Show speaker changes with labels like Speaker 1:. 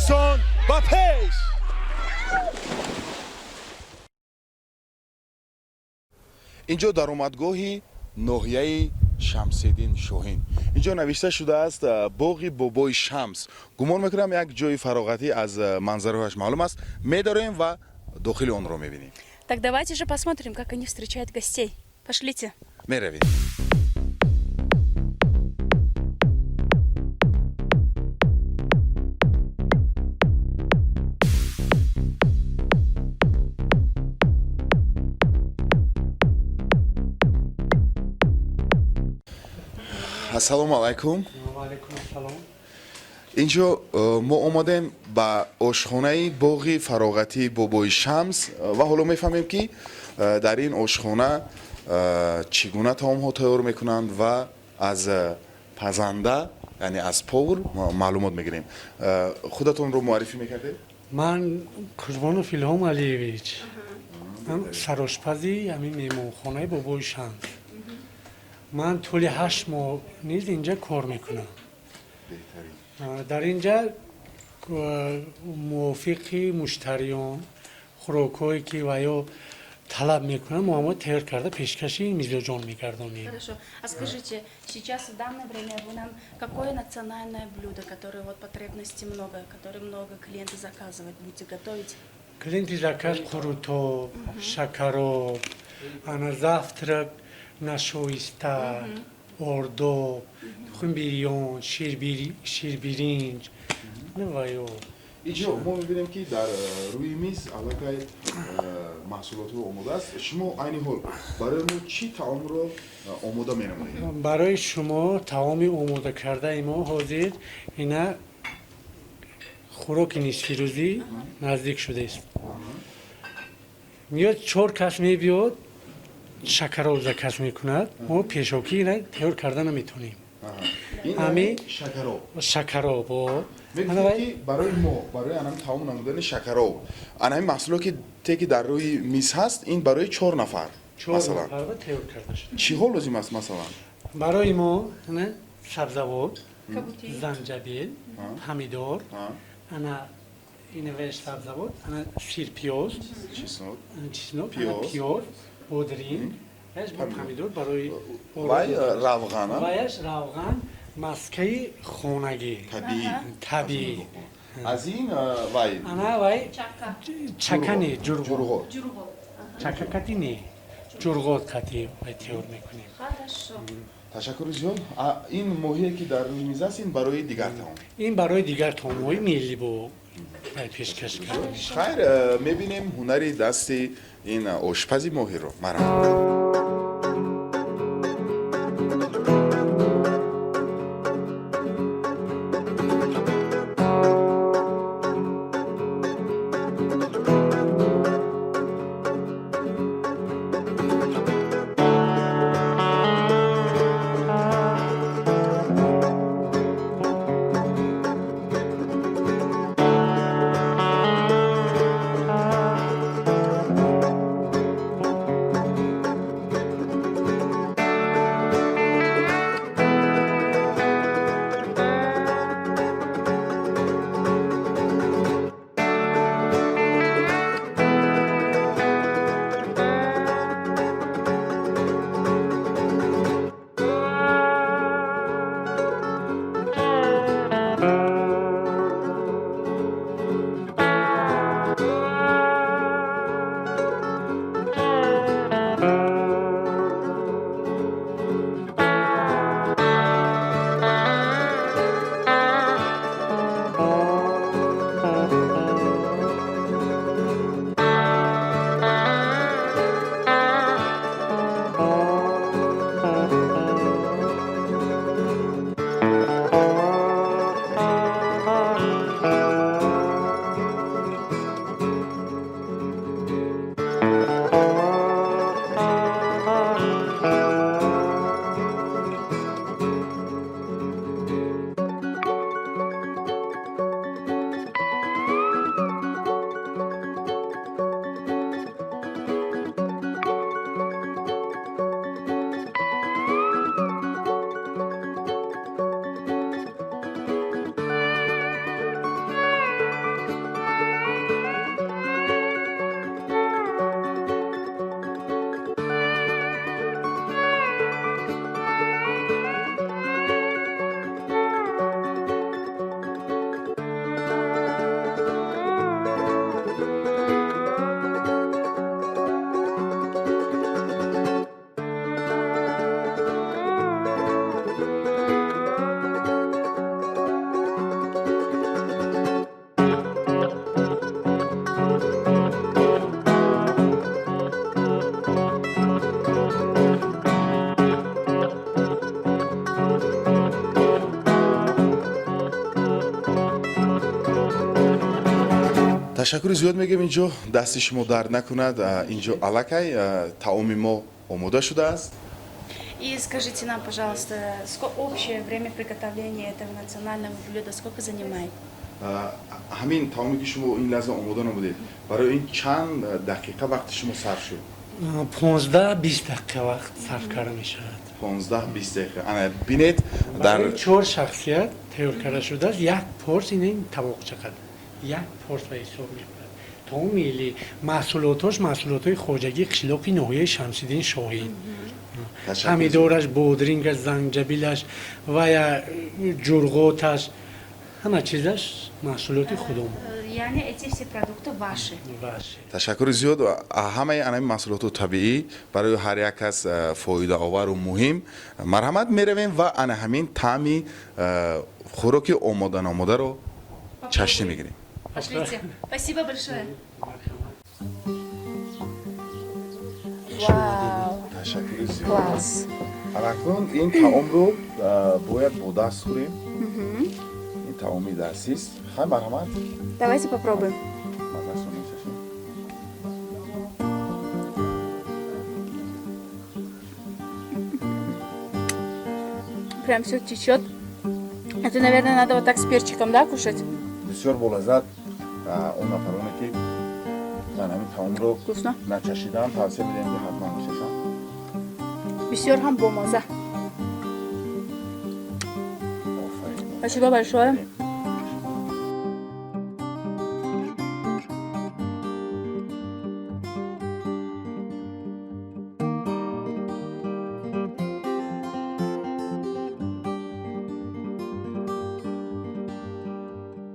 Speaker 1: Тоҷикистон ба пеш! Инҷо даромадгоҳи ноҳияи Шамсиддин Шоҳин. Инҷо навишта шудааст боғи Бобои Шамс. Гумон мекунам, як ҷои фароғатӣ, аз манзараҳояш маълум аст. Медароем ва дохили онро мебинем.
Speaker 2: Так давайте же посмотрим, как они встречают гостей. Пошлите.
Speaker 1: Меравем. Ассалому алайкум.
Speaker 3: Алайкум ассалом.
Speaker 1: Инҷо мо омадем ба ошхонаи боғи фароғатии Бобои Шамс ва ҳоло мефаҳмем, ки дар ин ошхона чӣ гуна таомҳо тайёр мекунанд ва аз пазанда, яъне аз повар, маълумот мегирем. Худатонро муаррифӣ мекардед?
Speaker 3: Ман Қурбонов Илҳом Алиевич, ман сарошпази ҳамин меҳмонхонаи Бобои Шамс. Ман тӯли 8 моҳ низ инҷа кор мекунам. Дар инҷа мувофиқи муштариён хӯрокҳое, ки ва ё талаб мекунанд, мо ҳамо тайёр карда, пешкаши мизоҷон мегардонем.
Speaker 2: Хорошо. А скажите, сейчас, в данное время, вы нам какое национальное блюдо, которое вот потребности много, которое много клиенты заказывают, будете готовить?
Speaker 3: Клиенти заказ: қурутоб, шакароб, ана завтрак, нашоиста, ордоб, тухмбирён, ширбиринҷ ва ё.
Speaker 1: Инҷо мо мебинем, ки дар рӯи миз аллакай маҳсулотҳо омода аст. Шумо айни ҳол барои мо чӣ таомро омода менамоед?
Speaker 3: Барои шумо таоми омода кардаи мо ҳозир ина хӯроки нисфирӯзӣ наздик шудааст. Меёд, чор кас мебиёд, шакароб заказ мекунад, мо пешокӣ ина тайёр карда наметонем.
Speaker 1: Ин шакароб?
Speaker 3: Шакароб.
Speaker 1: Мегуфтед, ки барои мо, барои анами таом намудани шакароб, анами маҳсулоте, ки дар рӯи миз ҳаст, ин барои чор нафар масалан
Speaker 3: тайёр карда шуда.
Speaker 1: Чиҳо лозим аст, масалан?
Speaker 3: Барои мо сабзавот, занҷабил, помидор, ана инавеш сабзавот, ана сирпиёз,
Speaker 1: чеснок,
Speaker 3: чеснок, пиёз, бодринг, помидор барои
Speaker 1: вай равған.
Speaker 3: Ваяш равған, маскаи хонагӣ.
Speaker 1: Табиӣ.
Speaker 3: Табиӣ.
Speaker 1: Аз ин вай?
Speaker 3: Ана вай чакани
Speaker 1: ҷурғот.
Speaker 3: Чака кати не, ҷурғот кати вай тайёр мекунем.
Speaker 2: Хорошо.
Speaker 1: Ташаккури зиёд. Ин моҳие, ки дар рӯи миз аст, ин барои дигар таом?
Speaker 3: Ин барои дигар таомҳои миллӣ бо пешкаш кард.
Speaker 1: Хайр, мебинем ҳунари дасти ин ошпази моҳирро. Марҳамат. Ташаккури зиёд мегӯем. Инҷо дасти шумо дард накунад. Инҷо аллакай таоми мо омода шудааст.
Speaker 2: И скажите нам, пожалуйста, сколько общее время приготовления этого национального блюда, сколько занимает?
Speaker 1: Ҳамин таоме, ки шумо ин лаҳза омода намудед, барои ин чанд дақиқа вақти шумо сарф шуд?
Speaker 3: 15-20 дақиқа вақт сарф карда мешавад.
Speaker 1: 15-20 дақиқа. Ана бинед, дар
Speaker 3: Барои чор шахсият тайёр карда шудааст. Як порс ин тавоқча қад як порс ба ҳисоб мебарад. Таоми миллӣ, маҳсулотош маҳсулотҳои хоҷагии қишлоқи ноҳияи Шамсиддин Шоҳин.
Speaker 1: Ташаккур.
Speaker 3: Помидораш, бодрингаш, занҷабилаш ва я ҷурғоташ, ҳама чизаш маҳсулоти худомон.
Speaker 2: Яъне эти все продукты ваши?
Speaker 3: Ваши.
Speaker 1: Ташаккури зиёд. Ҳамаи анаи маҳсулоту табиӣ барои ҳар як кас фоидаовару муҳим. Марҳамат, меравем ва ана ҳамин таъми хӯроки омоданомодаро чашнӣ мегирем.
Speaker 2: Пошлите. Спасибо большое. Вау,
Speaker 1: Ташаккури зиёд.
Speaker 2: класс.
Speaker 1: Акнун ин таомро бояд бо даст хӯрем. Ин таоми дастист. Хай, марҳамат.
Speaker 2: Давайте попробуем.
Speaker 1: Мазаашро мечашем.
Speaker 2: Прям все течет. Это, наверное, надо вот так с перчиком, да, кушать?
Speaker 1: Бисёр болаззат. Он нафароне, ки ман ҳамин таомро
Speaker 2: Вкусно.
Speaker 1: начашидаам, тавсия медиҳам, ки ҳатман мечашам.
Speaker 2: Бисёр ҳам бомаза.
Speaker 1: Офарин.
Speaker 2: Спасибо большое.